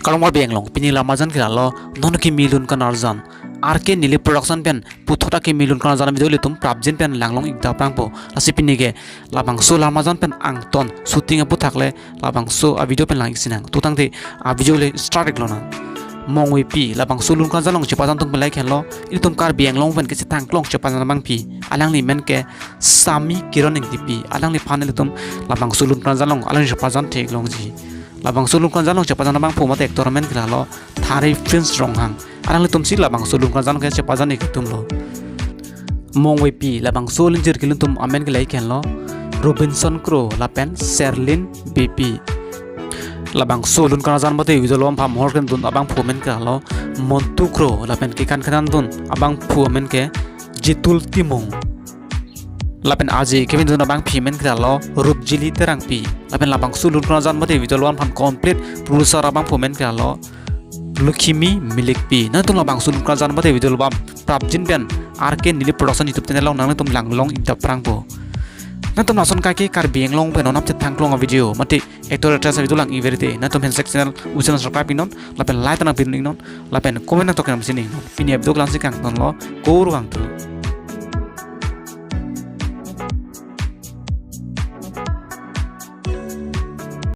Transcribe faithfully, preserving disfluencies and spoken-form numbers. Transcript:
Kardom Karbi Anglong, pini lamarjan ke lalo, non kimi lun kanarjan. R K Nilip Production pen puthot akimi lun kanarjan video ilitum prapjin pen langlong-ik dak prangpo. Lasi pini ke labangso lamarjan pen angton shooting aphuthak le labangso a video pen lang-ik sinang. To tangte a video le start-ik lonang. Mongvepi, labangso lun kanarjan along chepajan atum pen lahei henlo, ilitum Karbi Anglong pen kechethang klong chepajan abangpi. Alangli amen ke Sami Kiron Engtipi. Alangliphan ilitum labangso lun kanarjan along along chepajan theklongji. Labangso lun kanarjan along chepajan abangpo mate actor amen ke lalo Thari Prince Ronghang. Alanglitum si labangso lun kanarjan ke chepajan-ik atumlo. Mongvepi, labangso alinjir kelun atum amen ke lahei henlo Robinson Kro lapen Serlin Beypi. Labangso lun kanarjan mate video along pamhor kedun abangphu amen ke lalo Montu Kro lapen kekan kedun abangphu amen ke Jitul Timung. Lapen aje kevindun abangpi amen ke lalo Rupjili Terangpi. Lapen labangso lun kanarjan mate video along phan complete producer abangphu amen ke lalo Lukhimi Milikpi. Nangtum labangso lun kanarjan mate video along prapjin pen R K Nilip Production YouTube channel along nangtum langlong-ik dak prangpo. Nangtum lason kaike Karbi Anglong pen non apchethang klong a video mate actor actress a video lang-ik verite nangtum handshake channel usen subscribe-iknon, lapen like nangpidun-iknon, lapen comment nangtok nangpisi-iknon. Pini a video langsi kangtonlo, kurvangthu.